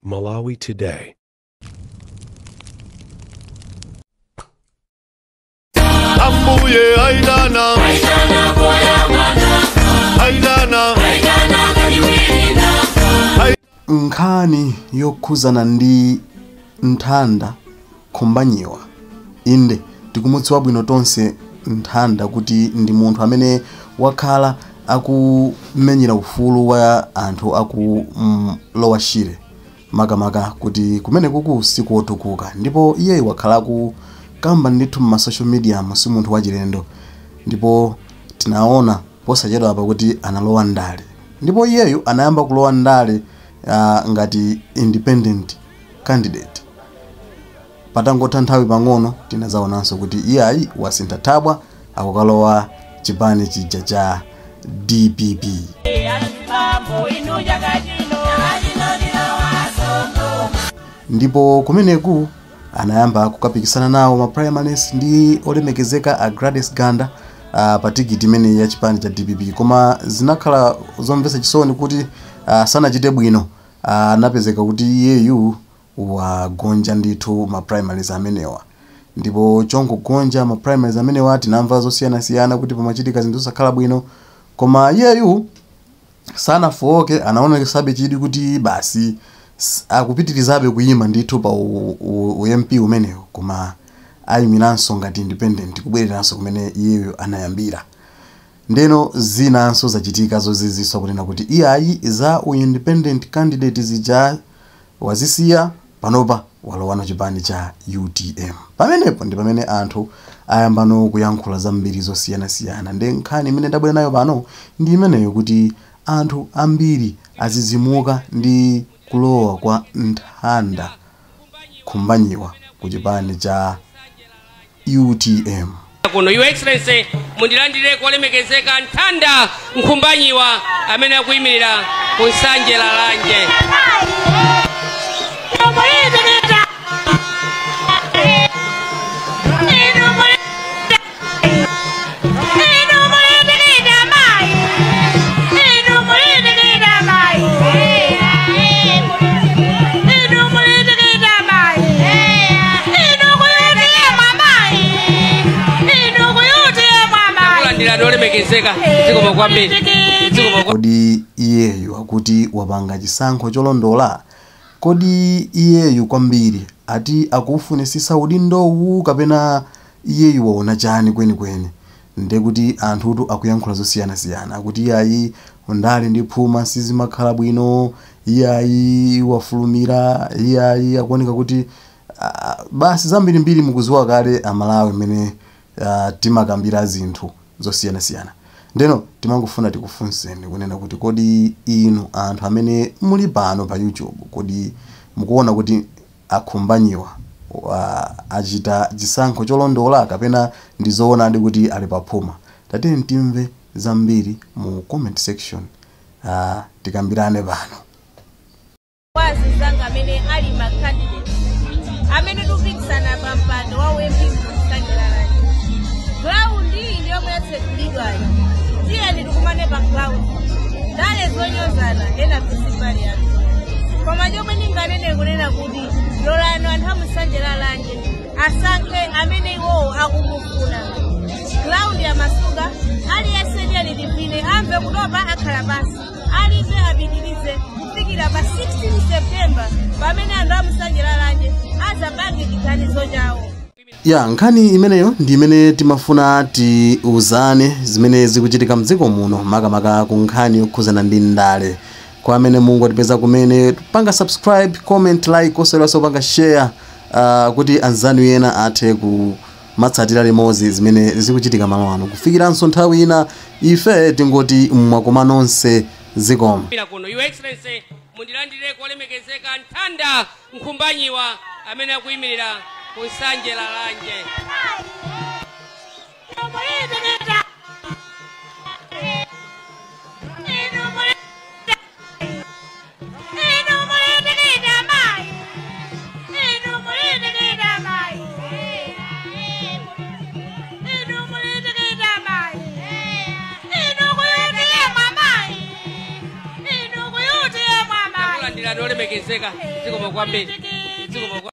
Malawi Today. Ambuye aidana aidana Nkhani yokhuzana ndi Nthanda Khumbanyiwa. Inde tikumudziwa bwino tonse Nthanda kuti ndi munthu amene wakhala akumenyera ufulu wa anthu aku Lower Shire, makamaka kuti kumene kuku sikuotukuka, ndipo iye wakhala akukamba ndithu ma social media, si munthu wachilendo. Ndipo tinaona posachedwa apa kuti analowa ndale, ndipo iyeyu anayamba kulowa ndale ngati independent candidate. Patangotha nthawi pang'ono tinazaonanso kuti iye wasintha thabwa, akukalowa chipani chija cha DPP. Ndipo kumeneku anayamba kukapikisana nawo ma primaries ndi olemekezeka a Gladys Ganda pa tikiti imene ya chipani cha DPP, koma zinakhala zomvetsa chisoni kuti sanachite bwino. Anapezeka kuti iyeyu wagonja ndithu ma primaries amenewa. Ndipo chongogonja ma primaries amenewa tinamva zosiyanasiyana kuti pamachitika zinthu zosakhala bwino, koma iyeyu sanafowoke, anaonekesabe chidwi kuti basi akupitirizabe kuyima ndithu pa u MP umenewo, koma ayimiranso ngati independent, kubwereranso kumene iyeyo anayambira. Ndeno zinanso zachitika zoziziswa kunena kuti iyayi za independent candidate zija wazisiya, panopa walowano chipani cha UTM. Pamenepo ndi pamene anthu ayambano kuyankhula zambiri zosiyanasiyana. Ndi nkhani imene ndabwera nayo pano ndi imeneyo, kuti anthu ambiri azizimuka ndi kulowa kwa Nthanda Khumbanyiwa ku chipani cha UTM. Kuno Your Excellency, mundilandire kulemekezeka Nthanda Nkhumbanyiwa amene akuyimirira ku Nsanje Lalanje. Kodi iyeyu akuti wapanga chisankho cholondola? Kodi iyeyu kwambiri ati akufunisisa udindowu kapena iyeyu waona chani kwenikweni? Ndekuti anthutu akuyankhula zosiyanasiyana akuti iyayi ndale ndi phuma sizimakhala bwino, iyayi wafulumira, iyayi akuoneka kuti basi zambirimbiri mukuziwa kale Amalawi amene timakambira zinthu zosiyanasiyana. Ndeno timangofuna tikufunseni kunena kuti kodi inu anthu amene muli pano pa YouTube, kodi mukuona kuti akhumbanyiwa achita chisankho cholondola kapena ndi zoonadi kuti ali paphuma? Tatiyeni timve zambiri mu comment section, tikambirane pano. Wazizanga amene ali ma candidate amene tikupikisana pa mpando wa MP Nsanje Lalanje, ground iyi ndi yomwe yatsekulidwayi. Tiyeni tikumane pa ground, ndale zonyozana ena festival yathu, koma chomwe ndinganene kunena kuti lolani anthu a Nsanje Lalanje asankhe amene iwowo akumufuna. Ground ya masuka aliyense tiyeni tipine, amve kutopa akhala pansi, alibe apitirize kufikira pa 16 September pamene anthu a Nsanje Lalanje azapange chiganizo chawo. Ya nkhani imeneyo ndi imene timafuna tiuzane zimene zikuchitika mdziko muno, makamaka ku nkhani yokhuzana ndi ndale. Kwa amene mungotipeza kumene, panga subscribe, comment, like, oseweraso panga share, kuti anzanu ena athe kumatsatira limodzi zimene zikuchitika malo ano. Kufikiranso nthawi ina, ife tingoti mwakoma nonse, zikomo. Kuno Your Excellency, mundilandire kulemekezeka Nthanda Nkhumbanyiwa amene akuyimirira ku Nsanje Lalanje. Takulandirani olemekezeka. Zikomo kwambiri. Zikomo.